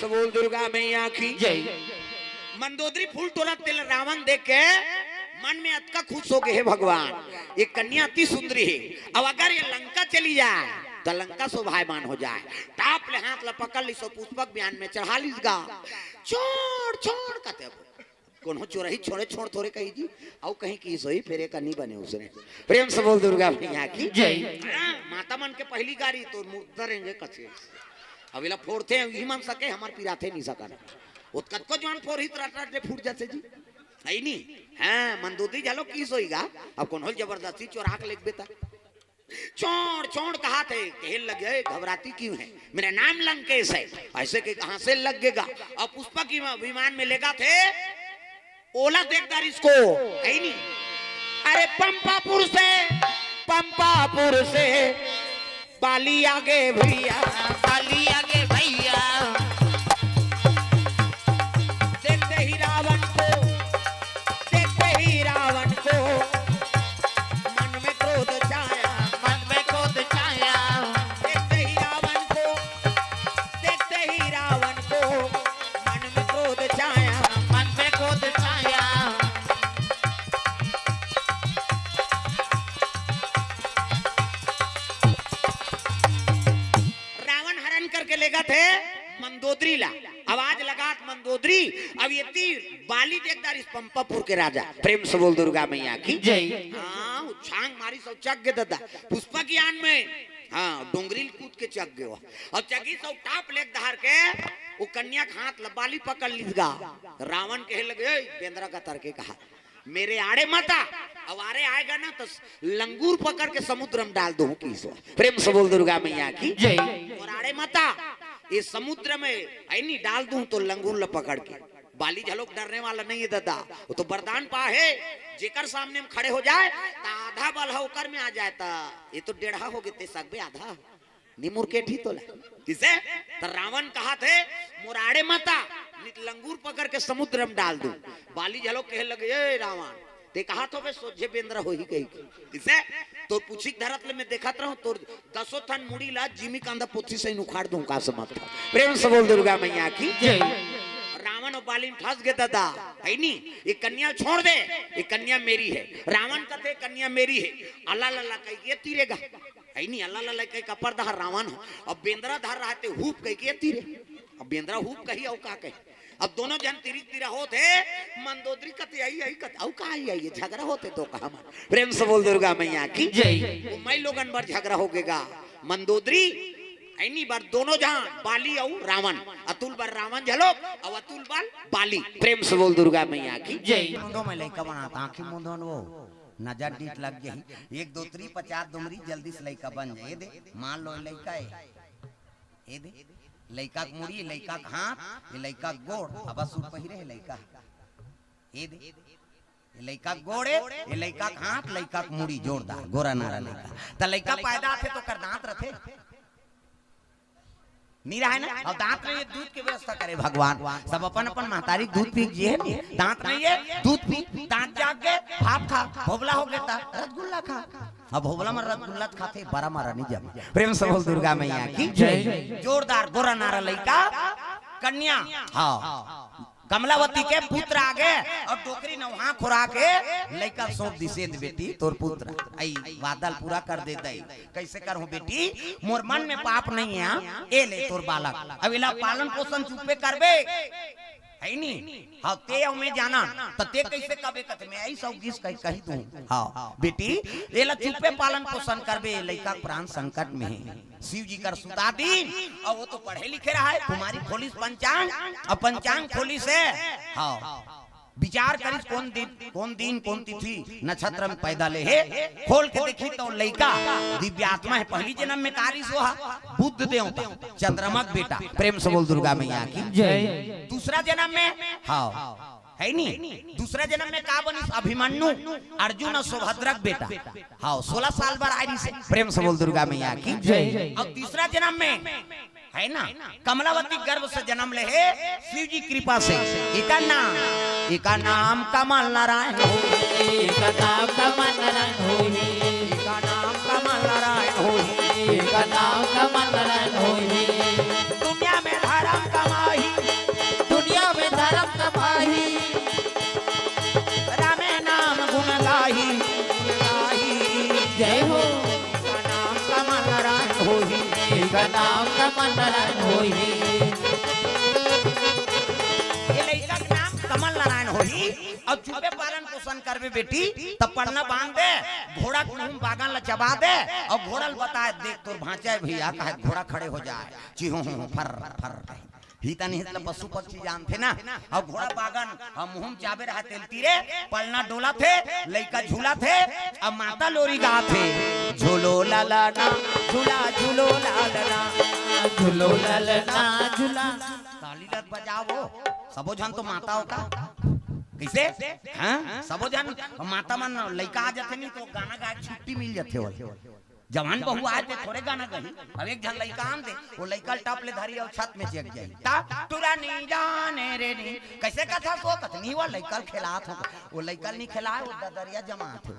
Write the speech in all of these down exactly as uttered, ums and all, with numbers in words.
बोल दुर्गा मैया की जय। मंदोदरी फूल टोरत तेला रावण देख के मन में अतका खुश हो गए, "हे भगवान, ये कन्या अति सुंदरी है, अब अगर ये लंका चली जाए तो लंका शोभायमान हो जाए।" टाप ले हाथ ला पकड़ लिस अउ पुष्पक विमान में चढ़ा लिस गा। "छोड़, छोड़," कहते अब कोनो चोरही छोड़े छोड़ थोरे कही जी, अउ कहीं की सोई फेरे का नहीं बने उसने। प्रेम से बोल दुर्गा मैया की जय। हाँ, माता मन के पहली गारी तो मुद्दा रेंगे कचे। अब इला फोड़ते हैं, यही मन सके, हमार पिराथे नहीं सकन। वो कतको जवान फोर ही रट रट ले फूट जाते जी। है नी? हाँ, मंदोदरी झालो की सोई गा, अब कौन होल जबरदस्ती चोरा के लेगबे ता। "छोड़, छोड़," कहा थे, कहे लगे, "घबराती क्यों है? मेरा नाम लंकेश है।" ऐसे के कहां से लगेगा? और पुष्पक की विमान में लेगा थे, ओला देखदार इसको, है नी? अरे पंपापुर से, पंपापुर से बाली आगे भैया, बाली आगे भैया। देखते ही रावण को, देखते ही रावण को मन में क्रोध छाया, मन में क्रोध छाया। देखते ही रावण को, देखते ही रावण को मन में क्रोध छाया, मन में क्रोध छाया। रावण हरण करके लेगत हे मंदोदरी ला। आवाज लगात मंदोदरी, अब ये तीर बाली देखदार इस पंपापुर के राजा। प्रेम से बोल दुर्गा मैया की जय। हाँ, वो छांग मारी सब चक गे ददा। पुष्पक विमान में, हाँ, डोंगरी ल कूद के चक गे वो। अब चगी सब टाप लेग धार के, वो कन्या के हाथ ल बाली पकड़ लिस गा। रावण कहे लगे, "ए, बेंदरा का तरके कहा।" मेरे आड़े मता, अब आड़े आएगा ना तो लंगूर पकड़ के समुद्र में डाल दूं किसो। प्रेम से बोल दुर्गा मैया की जय। और आड़े मता, ये समुद्र में है नी, डाल दूं तो लंगूर ल पकड़ के। बाली झलोक डरने वाला नहीं है दादा, वो तो वरदान पा है, जेकर सामने में खड़े हो जाए तो आधा बल है ओकर में आ जाए। तो ये तो डेढ़ा हो गए ते सकबे आधा। निमुर के ठी तोला। किसे? त रावण कहा थे, "मोर आड़े मता, नित लंगूर पकड़ के समुद्र में डाल दूं।" बाली झलो कहे लगे, "ए रावण, ते कहा थो बे सोझे बेंदरा होही कही के।" किसे? तो पूछी धरत ले मैं देखत रहूं, तोर दसों थन मुड़ी ला जिमी कांदा पोथी से उखाड़ दूं का समझ था। प्रेम से बोल दुर्गा मैया की जय। रावण और बाली में फंस गए दादा, है नी? ये कन्या छोड़ दे, ये कन्या मेरी है। रावण कहते, "कन्या मेरी है।" अल्लाह लल्ला कह के तीरेगा। है नी, अल्लाह लल्ला कह के अपर दहा रावण हो। अब बेंदरा धर रहा ते हुप कह के तीरे। अब बेंदरा हुप कही, अउ का कही? अब दोनों झन तिरिक तिरा होत हे, मंदोदरी कते आई, आई कते, अउ का आई, आई, ये झगरा होत हे तो का हमर। प्रेम से बोल दुर्गा मैया की जय। वो मैं लोगन बर झगरा हो गेगा। मंदोदरी, ऐनी बर दोनों झन, बाली अउ रावण, अतुल बर रावण झलोक, अउ अतुल बर बाली। प्रेम से बोल दुर्गा मैया की जय। मुंदो में लइका बनाता, आंखी मुंदो न वो, नजर डीठ लग गई। एक दो त्री पचास दुमरी, जल्दी से लइका बन जाए। ये दे, मान लो लइका है। ये दे, लइका के मुड़ी, लइका के हाथ, ये लइका के गोड़, अब सूट पहिरे है लइका। ये दे, ये लइका के गोड़ है, ये लइका के हाथ, लइका के मुड़ी जोरदार, गोरा नारा लइका। त लइका पैदा आथे तो कर दांत रथे। नी रहे ना, अब दांत नहीं है, दूध के व्यवस्था करे भगवान। सब अपन अपन महतारी के दूध पी जिए है नी, दांत नहीं है, दूध पी, दांत जाग गए, भाप खा, भोबला हो गया था, रसगुल्ला खा। अब भोबला में रसगुल्ला खाथे, बरा मारा नहीं जमे। प्रेम से बोल दुर्गा मैया की जय। जोरदार गोरा नारा लइका, कन्या, हाँ, कमलावती के पुत्र आगे अउ डोकरी नवहा खोरा के लइका सौंप दिसे, "दे बेटी तोर पुत्र, आई वादा ल पूरा कर दे दई।" "कैसे करहूं बेटी, मोर मन में पाप नहीं है, ए ले तोर बालक।" अब इला पालन पोषण चुप्पे करबे, है नी? हाँ, ते अउ मैं जाना, त ते कैसे कबे कथे, मैं आई सौ गिस कही, कही दूं। हाँ, बेटी, एला चुप्पे पालन पोषण करबे, लइका के प्राण संकट में है। शिव जी कर सुता दीन, अउ वो तो पढ़े लिखे रहा है, कुमारी खोलिस पंचांग, अउ पंचांग खोलिस हे। हाँ, विचार करिस कौन दिन, कौन दिन, कौन तिथि, नक्षत्र में पैदा ले हे। खोल के देखी तो लइका दिव्य आत्मा है, पहली जन्म में कारिस वो हा, बुद्ध देवता, चंद्रमा के बेटा। प्रेम से बोल दुर्गा मैया की जय। दूसरा जन्म में, हाँ, है नी? दूसरा जन्म में का बनिस? अभिमन्यु, अर्जुन अउ सुभद्रा के बेटा। हाँ, सोलह साल बर आय रिहिस हे। प्रेम से बोल दुर्गा मैया की जय। अउ तीसरा जन्म में, है ना, कमलावती गर्भ से जन्म ले हे, शिव जी कृपा से। एका नाम, एका नाम कमल नारायण होही। एका नाम कमल नारायण होही। एका नाम कमल नारायण होही। एका नाम कमल नारायण होही। दुनिया में धर्म कमाही, नाम कमल नारायण होही। ये लइका के नाम कमल नारायण होही। अउ चुपे पालन पोषण करबे बेटी, त पड़ना बांध दे, घोड़ा के मुंह बागन ला चबा दे, अउ घोड़ा ल बताए, "देख तोर भांचा हे भइया," कहे, घोड़ा खड़े हो जाए, चिहू हूँ फर फर कहे। हित अनहित ला पशु पक्षी जानथे ना, अउ घोड़ा बागन, अउ मुंह म चाबे रहा तेल तीरे, पलना डोलत हे, लइका झूलत हे, अउ माता लोरी गात हे, "झूलो लालना, झूला झूलो लालना, झूलो लालना, झूला।" ताली लत बजाओ, सबो झन तो माता हो का? कइसे? हाँ? सबो झन माता मन लइका आ जाथे नी तो गाना गाए के छुट्टी मिल जाथे ओला। जवान बहू आए ते थोड़े गाना गाही। अब एक झन लइका आन दे, वो लइका ल टप ले धरी अउ छत में चेक जाही। ता टुरा नी जाने रे नी। कइसे कथा सो कथनी वो लइका ल खेलात हो। वो लइका ल नी खेलाए, वो ददरिया जमात हो।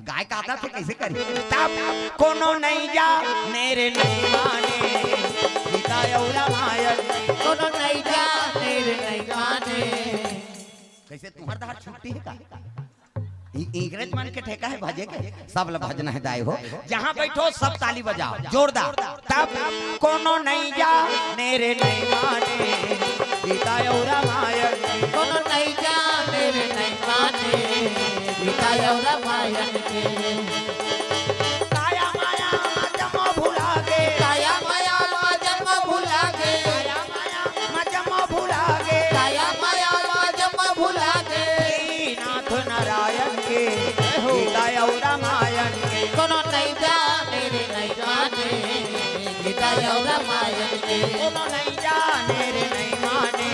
गाय का आदत हे, कइसे करी? तब कोनो नइ जाने रे नइ माने। गीता अउ रामायण। कोनो नइ जाने रे नइ माने। कइसे तुंहर डहर छुट्टी हे का? इ-, अंग्रेज मन के ठेका हे भजे के, सब ल भजना हे दाई हो। जहाँ बइठो सब ताली बजाओ, जोरदार। तब कोनो नइ जाने रे नइ माने, गीता अउ रामायण। कोनो नइ जाने रे नइ माने, गीता अउ रामायण के। काया माया जम्मो भुला गे। काया माया ला जम्मो भुला गे। काया माया मा जम्मो भुला गे। काया माया ला जम्मो भुला गे। नाथ नारायण के। जय हो। गीता अउ रामायण के। कोनो नइ जाने रे नइ माने, गीता अउ रामायण के। कोनो नइ जाने रे नइ माने,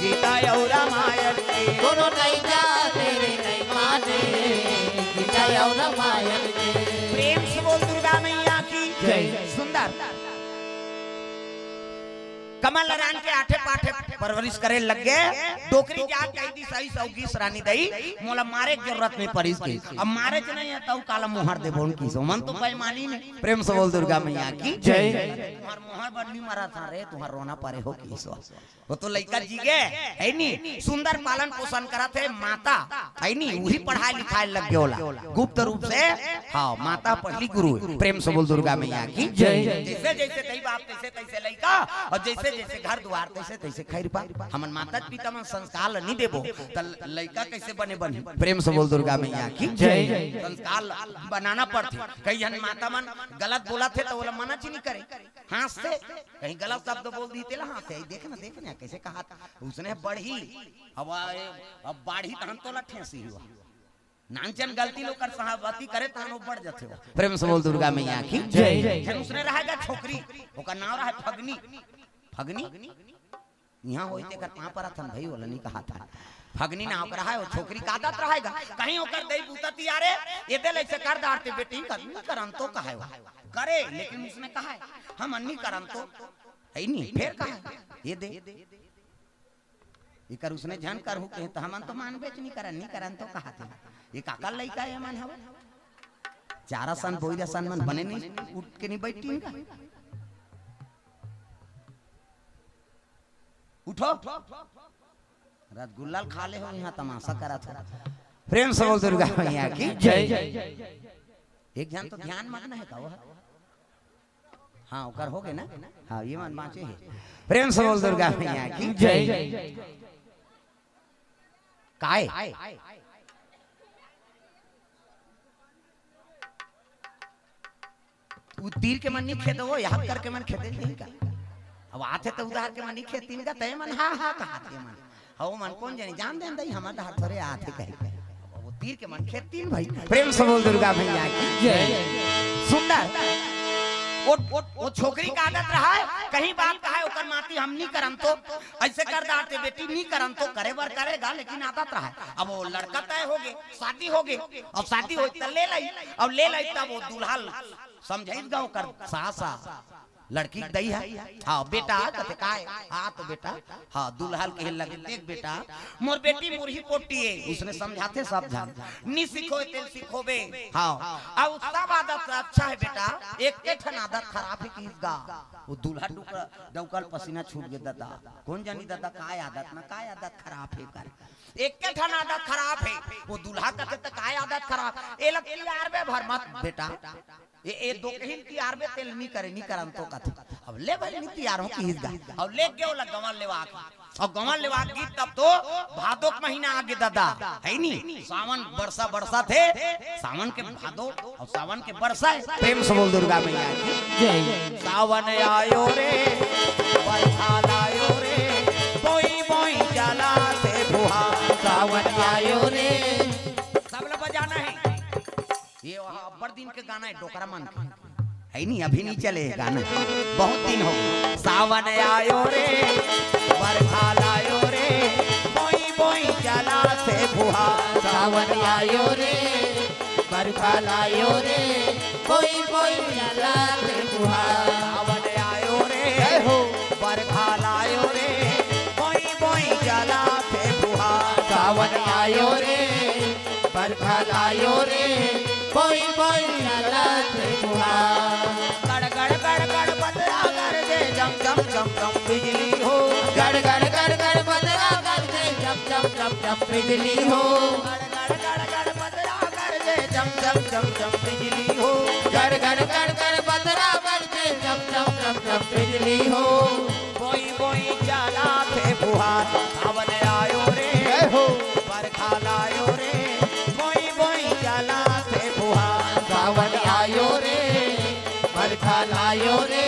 गीता अउ रामायण के। कोनो नइ जाने रे नइ माने, गीता अउ रामायण के। प्रेम से बोल दुर्गा मैया की जय। सुंदर। कमल नारायण के आठे पाठे परवरिश करे लग गे। डोकरी जात कहि दिस, "अइस अउ गिस रानी दई, मोला मारे के जरूरत नइ परिस गे।" अब मारे च नइ हे, तउ काला मोहर देबो न किसो। मन तो बेईमानी में। प्रेम से बोल दुर्गा मैया की जय। तुंहर मोहर बर नइ मरत हंव रे, तुंहर रोना परे हो किसो। वो तो लइका जी गे, हे नी? सुंदर पालन पोषण करत हे माता, हे नी? उही पढ़ाए लिखाए लग गे ओला गुप्त रूप से। हाँ, माता पहली गुरु हे। प्रेम से बोल दुर्गा मैया की जय। जइसे जइसे दई बाप, तइसे तइसे लइका, अउ जइसे जइसे घर दुवार, तइसे तइसे खइरपा। हमन माता पिता मन संस्कार ल नइ देबो, त लइका कइसे बने बनही? प्रेम से बोल दुर्गा मैया की जय। संस्कार ल बनाना पड़थे। कई झन माता मन गलत बोलत हे, त ओला मना च नइ करे, हाँसथे। कहीं गलत शब्द बोल दिही, तेला हाँसथे, "देख ना, देख ना, कइसे कहत हे?" उसने बढ़ही, अब आ-, अब बाढ़ही तहन तोला ठेसही हुआ। नानचन गलती ल ओकर सहानुभूति करे, तहन वो बढ़ जाथे वो। प्रेम से बोल दुर्गा मैया की जय। फिर उसने रहेगा छोकरी, ओकर नाम रहे फगनी। फगनी? इहाँ होई तेकर पाँव परत हन भई, ओला नइ कहत हन। फगनी नाम के रहे, वो छोकरी के आदत रहेगा। कहीं ओकर दई बुता तियारे, ये दे ले से कर डारते बेटी, कर, नइ करन तो कहे वो। करे, लेकिन उसने कहा है, "हम नइ करन तो।" हे नी, फेर कहा है, "ये दे।" एकर उसने झन करहू कहे, त हमन तो मानबेच नइ करन, नइ करन तो कहत हे। ये काकर लइका ए मन हवे? चारा सन, बोइरा सन मन बने नइ, उठ के नइ बइठिन का? उठो। रसगुल्ला ल खा ले हो, इहाँ तमाशा करत हो। प्रेम से बोल दुर्गा मैया की जय। एक झन तो ध्यान मग्न हे का वो? हाँ, ओकर हो गे ना? हाँ, ये मन बाँचे हे। प्रेम से बोल दुर्गा मैया की जय। काय? उ तीर के मन नइ खेदो, याद करके मन खेदे नइ का? अब आथे त उधार के मन नइ खेदतिन का, तय मन हा हा कहत हे मन। हव मन कोन जनी जान देन दई, हमर डहर थोरे आथे कहे। अब वो तीर के मन खेदतिन भई। प्रेम से बोल दुर्गा मैया की जय। सुंदर। वो, वो, वो छोकरी के आदत रहे, कहीं बात कहे, ओकर माती हम नइ करन तो, अइसे कर डारते बेटी, नइ करन तो करे बर करेगा, लेकिन आदत रहे। अब वो लड़का तय हो गे, शादी हो गे, अब शादी होई त ले लई, अब ले लई तब वो दूल्हा ल समझाइस गा ओकर सास ह लड़की के दई ह। हाँ बेटा, कथे काय? हाँ तो बेटा, हाँ दूल्हा ल कहे लगे, "देख बेटा, मोर बेटी मुरही पोटी हे।" उसने समझाथे सब झन, "नइ सिखोय तेल सिखोबे।" हाँ, अउ सब आदत अच्छा हे बेटा, एक ठन आदत खराब हे किहिस गा। वो दूल्हा डुक-, डउका ल पसीना छूट गे, "ददा, कोन जनी ददा, काय आदत ना, काय आदत खराब हे कर?" एक ठन आदत खराब हे। वो दूल्हा कथे, "त काय आदत खराब?" "एला तियारबे भर मत बेटा।" ए, ए दो कहिन तियार बे तेल नी करे, नी करन तो कथे। अब ले भाई नी तियार हो किहिस गा। अब ले गे ओला गंवा लेवा के। अब गंवा लेवा के गीत तब तो भादो के महीना आगे दादा, है नी? सावन बरसा बरसा थे, सावन के भादो और सावन के बरसा है। प्रेम से बोल दुर्गा मैया की। जय। सावन आयो रे, बरखा लायो रे, बोई बोई चला थे फुहार। सावन आयो रे। सब ला बजाना है। ये वहाँ अब्बड़ दिन के गाना है, डोकरा मन के। है नी, अभी नी चले ये गाना, बहुत दिन हो गए। सावन आयो रे, बरखा लायो रे, बोई बोई चला थे फुहार। सावन आयो रे, बरखा लायो रे, बोई बोई चला थे फुहार। सावन आयो रे, जय हो। बरखा लायो रे, बोई बोई चला थे फुहार। सावन आयो रे, बरखा लायो रे, बोई बोई चला थे फुहार। गड़ गड़ गड़ गड़ बदरा गरजे, जम जम जम जम बिजली हो। गड़ गड़ गड़ गड़ बदरा गरजे, जम जम जम जम बिजली हो। गड़ गड़ गड़ गड़ बदरा गरजे, जम जम जम जम बिजली हो। गड़ गड़ गड़ गड़ बदरा गरजे, जम जम जम जम बिजली हो। बोई बोई चला थे फुहार, सावन आयो रे। जय हो। बरखा लायो रे, बोई बोई चला थे फुहार। सावन आयो रे, बरखा लायो रे,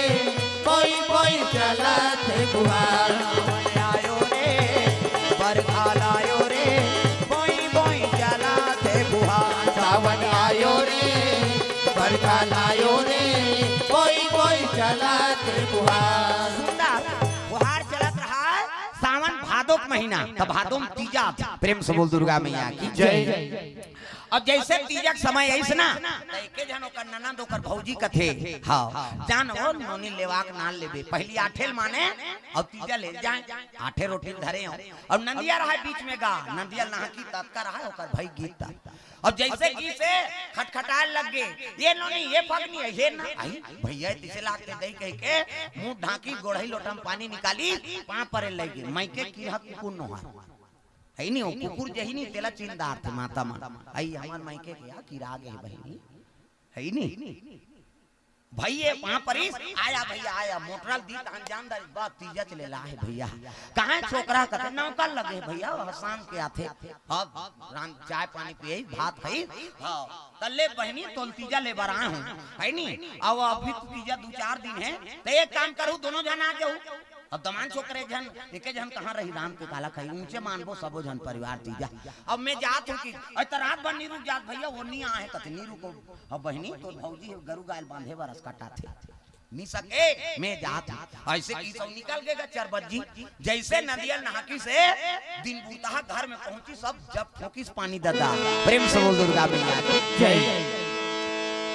बोई बोई चला थे फुहार। सावन आयो रे, बरखा लायो रे, बोई बोई चला थे फुहार। सावन आयो रे, बरखा लायो रे, बोई बोई चला थे फुहार। सुंदर फुहार चलत रहा है, सावन भादो के महीना, तब भादो में तीजा आथे। प्रेम से बोल दुर्गा मैया की जय। अब जैसे तीजा के समय आइस ना, त एके झन ओकर ननद ओकर भौजी कथे, हाँ, जान ओ नोनी लेवा के नान लेबे, पहली आठे ल माने, और तीजा ले जाए, आठे रोटी ल धरे हो, और नंदिया रहा बीच में गा, नंदिया नहाकी ततका रहा, ओकर भाई गीत ता। अब जैसे कि से खटखटाए लग गे, ये नोनी, ये फगनी है, ये ना, आई भैया, तिसे लागते दई कह के मुंह ढांकी, गोड़ही लोटा में पानी निकाली, पाँव परे लग गे, मायके कीरा कुकुर नोहा। है नी, वो कुकुर जही नी, तेला चिन्ह डारथे माता मन। आई हमर मायके के या कीरा गे हे बहिनी, है नी? भैया पाँव परिस, आया भैया, आया, मोटरा ल दी तहन जान दे, बा तीजा चले ला हे भैया। कहाँ हे छोकरा कथे, नौकर लगे हे भैया, वो शाम के आथे। अब राम चाय पानी पिए, भात खाई, हाँ, त ले बहिनी तोल तीजा ले बर आए हूँ, है नी? अब अभी तो तीजा दू चार दिन है, त एक काम करू, दोनों झन आ जाऊ। अब दमान छोकरे झन, एके झन कहाँ रही राम के काला खाई, ऊंचे मानबो सबो झन परिवार तीजा। अब मैं जात हूँ कि, अरे त रात भर नी रुक जात भैया, वो नी आए कथे, नी रुको। अब बहिनी, तोर भौजी हे, गरु गाय ल बांधे बर अस कटाथे। नी सके, मैं जात हूँ। ऐसे की सब निकल गे गा चार बज्जी। जैसे नंदिया नहाकी से दिन बुताहा घर में पहुंची, सब जब ठोकिस पानी ददा। प्रेम से बोल दुर्गा मैया की जय।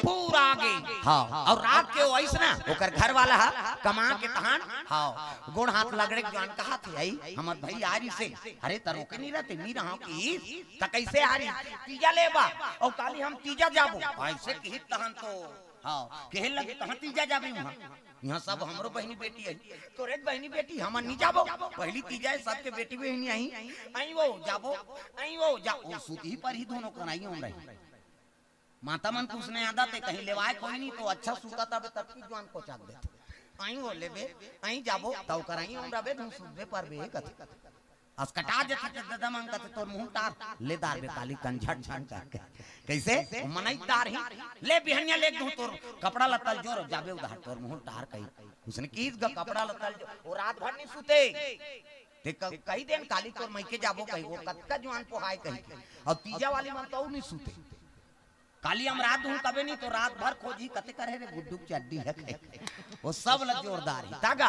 पूरा आगे। हाँ। और रात के वो ऐस ना, ओकर घर वाला हा, कमा के तहान, हाँ, गोड़ हाथ लगड़े के जुआन कहाथे, आई, हमर भाई आ रही से, अरे त रोके नी रहते, नी रहा कि, त कैसे आ रही, तीजा लेबा, और काली हम तीजा जाबो, ऐसे किहिस तहन तो हाँ, कहे लगे, "कहाँ तीजा जाबे वहाँ? यहाँ सब हमरो बहिनी बेटी है, तोरे बहिनी बेटी, हमन नी जाबो। पहली तीजा है, सबके बेटी बहिनी आई, आई वो जाबो, आई वो जा, ओ सूती ही पर ही दोनों कराई हम रही।" माता मन पूछने आदा ते कहीं लेवाए कोई नहीं तो अच्छा सूता तब तब की जुआन को चाक देते। आई वो लेबे, आई जाबो, तौ कराई हम रबे, तुम सुबे पर बे कथे। असकटा जथे त ददा मन कथे, "तोर मुंह टार, ले दार बे काली कन झट झट करके।" कैसे? ओ मनई दार ही, "ले बिहनिया ले दूं तोर कपड़ा लत्ता ल जोर, जाबे उधार तोर मुंह टार," कही। उसने कीस ग कपड़ा लत्ता ल जोर, वो रात भर नी सुते। ते क-, कही देन काली तोर मइके जाबो कही, वो कतका जुआन पोहाय कही। और तीजा वाली मन तो नी सुते। काली हम रात हूँ कबे नहीं तो रात भर खोजी कते करे रे गुड्डू के चड्डी है कहे। वो सब ल जोरदार ही तागा।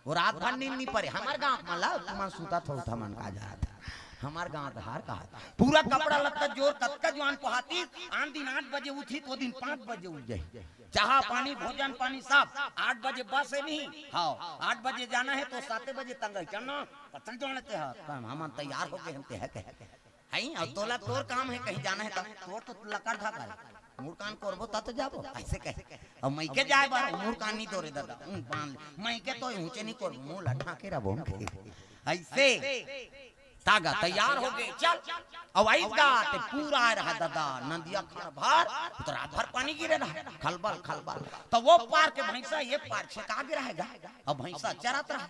वो रात भर नींद नहीं पड़े। हमार गांव में ला तुमन सुता थो उठा मन का जा रहा था। हमार गांव धार का है। पूरा कपड़ा लत्ता जोर कतका जुआन पोहाती। आन दिन आठ बजे उठी तो दिन पाँच बजे उठ जाए। चाह पानी भोजन पानी सब। आठ बजे बस है नहीं। हाँ, आठ बजे जाना है तो सात बजे तंग चलना। पतल जोड़ते हैं। हमन तैयार हो गए हम ते है कहे। हई, अउ तोला तोर काम हे, कहीं जाना हे त तोर तो लकर धागा हे। मुड़ कान कोरबो त तो जाबो, ऐसे कहे। अउ मइके जाए बर मुड़ कान नी तोरे दादा, उन बांध ले। मइके तो ऊंचे नी कोरबो, मुंह लठा के रबो। ऐसे तागा तैयार हो गए, चल। अब आइस गा ते पूरा आए रहा दादा, नंदिया खड़ भर, तो रात भर पानी गिरे रहा, खलबल खलबल। तो वो पार के भैंसा ये पार छेका गे रहेगा। अब भैंसा चरत रहा।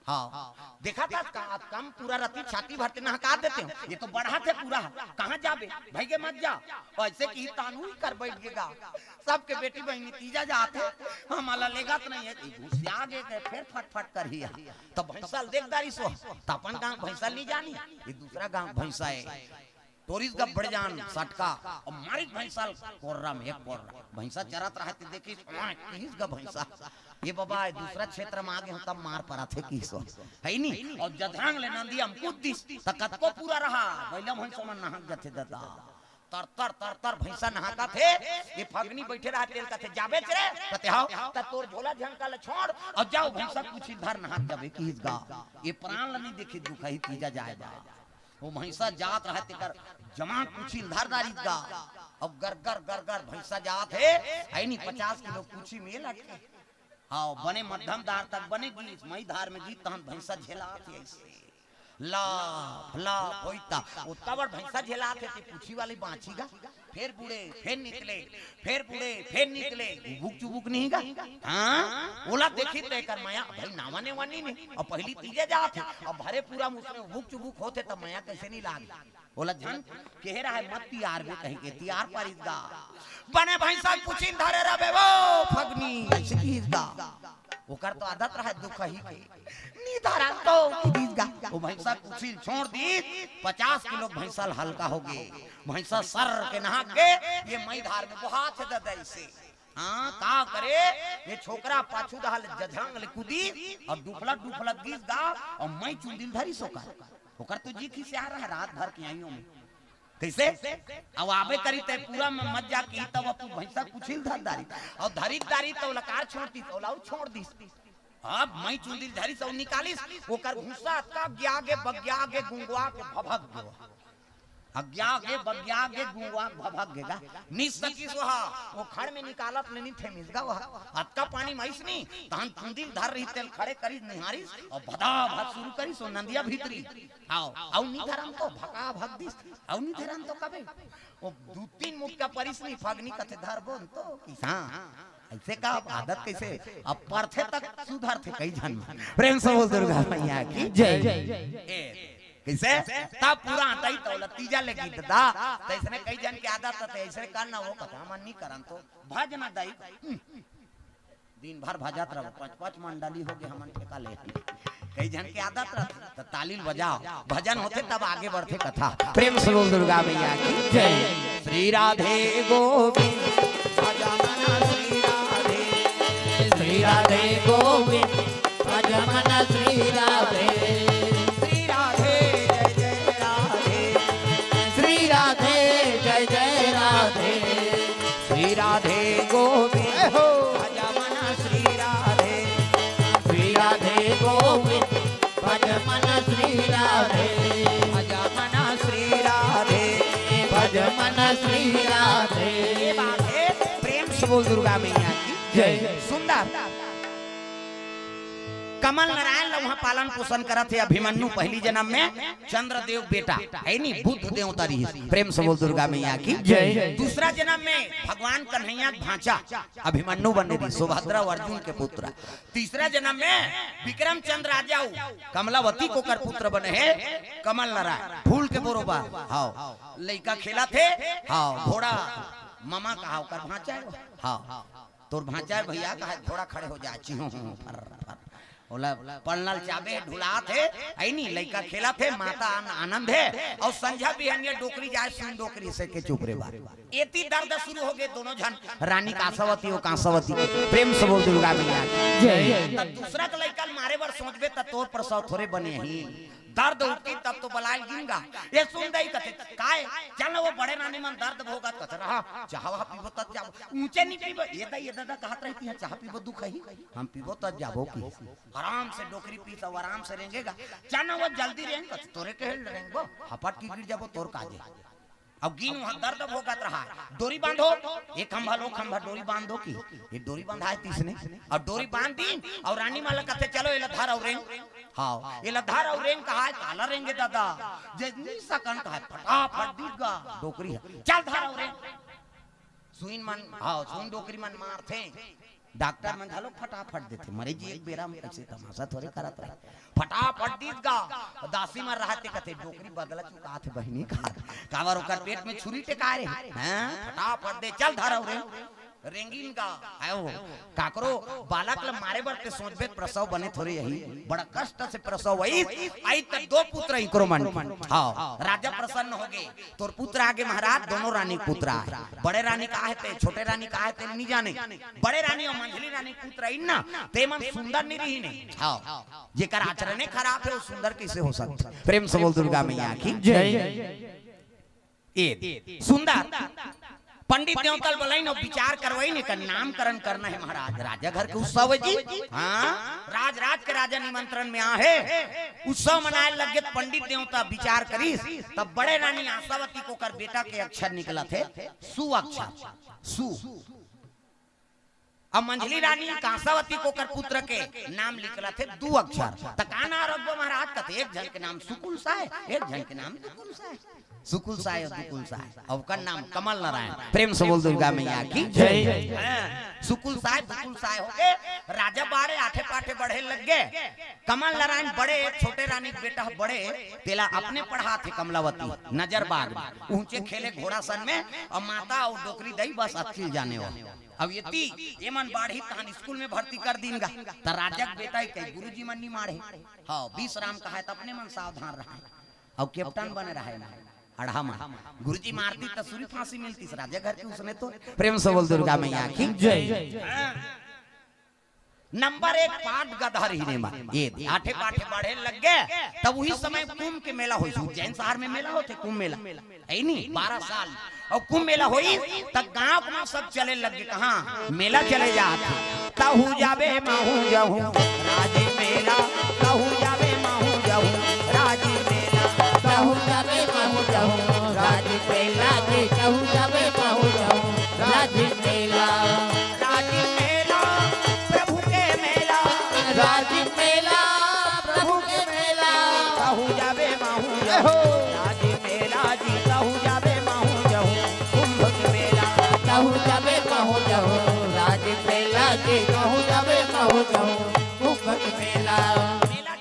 हाँ, देखा था का, अब कम पूरा रति छाती भर के नहका देते हो, ये तो बढ़ा थे पूरा। कहाँ जाबे भाई के, मत जा। ऐसे की तानू ही कर बैठ गेगा। सबके बेटी बहिनी तीजा जात हे, हमला लेगत नहीं है, ई घुसिया गे के फेर फटफट करही। त भैंसा ल देख दारी सो, त अपन गांव भैंसा ली जानी, ये दूसरा गांव भैंसा है। टोरिस गा बड़े जान सटका, अउ मारिस भैंसा ल कोर्रा में एक कोर्रा। भैंसा चरत रहा ते देखिस, ओए, किहिस गा भैंसा, "ये बाबा, ये दूसरा क्षेत्र में आ गे हो, तब मार परा थे किहिस हो।" है नी? अउ जधरंग ले नंदिया म कूद दिस, त कतको पूरा रहा, बैला भैंसा मन नहक जथे दादा। तर तर तर तर भैंसा नहाकत हे। ये फगनी बैठे रहा, तेल कथे, "जाबे च रे?" कथे, "हाव।" "त तोर झोला झंका ल छोड़ अउ जाओ, भैंसा कुछ इधर नहाक जाबे," किहिस गा। ये प्राण ल नहीं देखी, दुखही तीजा जाए बा। वो भैंसा जात रहा, तेकर जमा कुछ इधर दारिस गा। अब गर गर गर गर भैंसा जात हे, है नी, पचास किलो कुछ में लटके। हाव, बने मध्यम धार तक बने गीस, मई धार में गीस, तहन भैंसा झेलात हे ऐसे। लाफ, लाफ होइता। ओतका बड़ भैंसा झेलात हे, ते पूछी वाली बाँची गा। फेर बूड़े, फेर निकले, फेर बूड़े, फेर निकले। उबुक चुबुक नहीं गा। हाँ? ओला देखी त एकर मया, भाई नावा ने वानी ने। अब पहिली तीजे जात हे, अब भरे पूरा मुसने उबुक चुबुक होत हे, त मया कैसे नहीं लागे? ओला झन केहे रहा हे, मत तियार बे कहिके, तियार परिस गा। बने भैंसा ल पूछी ल धरे रहबे वो फगनी, ऐसे किहिस गा। ओकर तो आदत रहा हे दुखही के। नी धरन तो किहिस गा। वो भैंसा ल पूछी ल छोड़ दिस, पचास किलो भैंसा ल हल्का हो गे। भैंसा सर के नहाक गे, ये मई धार में बोहात हे दादा ऐसे। हाँ, का करे, ये छोकरा पाछू डहर ले जधरंग ले कूदिस अउ डुफलत डुफलत गीस गा, अउ मई चुंदी ल धरिस ओकर। ओकर तो जी खिसिया रहा हे रात भर के आइयो में। कैसे? अब आबे करी ते पूरा में मत जा की, तब अपन भैंसा कुछ इधर दारी। अउ धरिक दारी त ओला कार छोड़ दिस, ओला अउ छोड़ दिस। अब मई चुंदी ल धरिस अउ निकालिस, ओकर घुस्सा अतका अगिया गे, बगिया गे, गुंगवा के भभक गे। अगिया गे, बगिया गे, गुंगवा के भभक गे गा। निस सकिस ओहा, वो खड़ में निकालत ले नी थेमिस गा ओहा। अतका पानी म आइस नी, तहन चुंदी ल धर रही, तेल खड़े करिस, निहारिस, अउ भदा भद शुरू करिस, वो नंदिया भीतरी। हाव, अउ नी धरन तो भका भग दिस, अउ नी धरन तो कबे। वो दू तीन मुटका परिस नी, फगनी कथे धरबो न तो किस। हाँ, ऐसे का आदत कैसे? अब परथे तक सुधरथे कई झन। प्रेम से बोल दुर्गा मैया की जय। ए, कैसे? तब पूरा आटा ही तौला तीजा लगी दादा। त इसने कई झन के आदत रहथे, ऐसे कर ना वो कथा मन नी करन तो भज ना दाई। दिन भर भजत रहो, पाँच पाँच मंडली हो गे हमन ठेका ले। कई झन के आदत रहथे, त ताली ल बजाओ, भजन होथे तब आगे बढ़थे कथा। प्रेम से बोल दुर्गा मैया की जय। श्री राधे गोविंद, भज मन श्री राधे। श्री राधे गोविंद, भज मन श्री राधे। श्री राधे जय जय राधे। श्री राधे जय जय राधे। श्री राधे गोविंद, जय हो। भज मन श्री राधे। श्री राधे गोविंद, भज मन श्री राधे। भज मन श्री राधे। भज मन श्री राधे। ये बात है, प्रेम से बोल दुर्गा मैया की जय। सुंदर। कमल नारायण ल उहाँ पालन पोषण करत हे अभिमन्यु, पहिली जनम में चंद्रदेव बेटा, है नी, बुद्ध देवता रिहिस। प्रेम से बोल दुर्गा मैया की जय। दूसरा जनम में भगवान कन्हैया के भांचा अभिमन्यु बने रिहिस, सुभद्रा अउ अर्जुन के पुत्र। तीसरा जनम में विक्रमचंद्र राजा अउ कमलावती के ओकर पुत्र बने हे कमल नारायण, फूल के बरोबर। हाव, लइका खेलत हे, हाव, घोड़ा ममा कहा ओकर भांचा हे, हाव। तोर भांचा हे भैया, कहा घोड़ा खड़े हो जाए, चिहो, फर, फर। ओला पलना ल चाबे, ढुलात हे, है नी, लइका खेलत हे, माता आन-, आनंद हे, अउ संझा बिहनिया डोकरी जाए, सुन डोकरी से के चुप रे बा। एती दर्द शुरू हो गे, दोनों झन रानी कासावती अउ कासावती के। प्रेम से बोल दुर्गा मैया की जय। त दूसरा के लइका ल मारे बर सोचबे, त तोर प्रसव थोरे बने ही। दर्द उठती तब तो बलाय ल गिन गा। ये सुन दई कथे, "काय? चल ना वो बड़े रानी मन दर्द भोगत कथे रहा, चाह वाह पीबो तब जाबो।" ऊंचे नहीं पीबो, ये दई, ये दादा कहत रही थी, "चाह पीबो दुख ही, हम पीबो तब जाबो की।" आराम से डोकरी पीस अउ आराम से रेंगेगा। चल ना वो जल्दी रेंग कथे, "तोरे के हेल रेंगबो, हपट की गिर जाबो तोर काजे।" अब गिन वहां दर्द भोगत रहा, "डोरी बांधो, एक खंभा लो खंभा डोरी बांधो की।" ये डोरी बंधाए तीसने, अउ डोरी बांध दी, अउ रानी माला कथे, "चलो एला धर अउ रेंग।" हाव, एला धर अउ रेंग कहाय, काला रेंगे दादा? जे नी सकन कहाय, फटाफट दीस गा डोकरी ह। चल धर अउ रेंग। सुइन मन, हाव, सुइन डोकरी मन मारथे। डॉक्टर मन घलो फटाफट देथे। मरे जी एक बेरा म कइसे तमाशा थोरे करत रहे। फटाफट दीस गा। दासी मन रहत हे कथे, "डोकरी बदला चुकात हे बहिनी," कहात। काबर ओकर पेट में छुरी टेकाय रहे। हाँ, फटाफट दे, चल धर अउ रेंग। रेंगिन गा, आयो, काकरो बालक ल मारे बर ते सोचबे त प्रसव बने थोरे अही, बड़ा कष्ट से प्रसव अइस, अइस त दो पुत्र इकरो मन। हाव, राजा प्रसन्न होगे, तोर पुत्र आगे महाराज, दोनों रानी के पुत्र आय। बड़े रानी कहाय ते, छोटे रानी कहाय ते, नी जाने। बड़े रानी अउ मंझली रानी के पुत्र अइन ना, ते मन सुंदर नी रहिन हे। हाव, जेकर आचरणे खराब हे, वो सुंदर कइसे हो सकथे? प्रेम से बोल दुर्गा मैया की जय। ए सुंदर पंडित देवता ल बलाइन अउ विचार करवाइन, एकर नामकरण करना हे महाराज। राजा घर के उत्सव हे जी। हाँ, राज राज के राजा निमंत्रण में आहे। उत्सव मनाय लगे त पंडित देवता विचार करिस, तब बड़े रानी आशावती के ओकर बेटा के अक्षर निकलत हे सु अक्षर, सु। अब मंझली रानी कांसावती के ओकर पुत्र के नाम निकलत हे दू अक्षर। त का नाम रखबो महाराज? कथे एक झन के नाम सुकुल साय, एक झन के नाम दुकुल साय। सुकुल साय अउ दुकुल साय। अउ ओकर नाम कमल नारायण। प्रेम से बोल दुर्गा मैया की जय। हाँ, सुकुल साय, दुकुल साय होके राजा बाड़े आठे पाठे बढ़े लग गे। कमल नारायण बड़े, छोटे रानी के बेटा बड़े, तेला अपने पढ़ाथे कमलावती, नजर बाग में। ऊंचे खेले घोड़ा सन में, अउ माता अउ डोकरी दई बस अतकिल जाने हो। अब एती, एमन बाढ़ही तहन स्कूल में भर्ती कर दीन गा। त राजा के बेटा ही कही, "गुरुजी मन नी माढ़े।" हाँ, विश्राम कहाय त अपने मन सावधान रहय। अउ कैप्टन बने रहय ना, अड़हा मन। गुरुजी मारतिस त सुरी फांसी मिलतिस, राजा घर के उसने तो। प्रेम से बोल दुर्गा मैया की जय। हाँ। नंबर एक पाठ गधा रहिन एमन। ए आठे पाठे बढ़े लग गे, तब उही समय कुंभ के मेला होइस। उज्जैन शहर में मेला होथे, कुंभ मेला। हे नी, बारह साल। अउ कुंभ मेला होइस, त गांव के मन सब चले लग गे। कहाँ? मेला चले जात हे। तहूँ जाबे महूँ जाहूँ, राजिम मेला। तहूँ जाबे महूँ जाहूँ, राजिम मेला। तहूँ जाबे महूँ जाहूँ, राजिम मेला जी। तहूँ जाबे महूँ जाहूँ, राजिम मेला। राजिम मेला, प्रभु के मेला। राजिम मेला, प्रभु के मेला। तहूँ जाबे महूँ जाहूँ,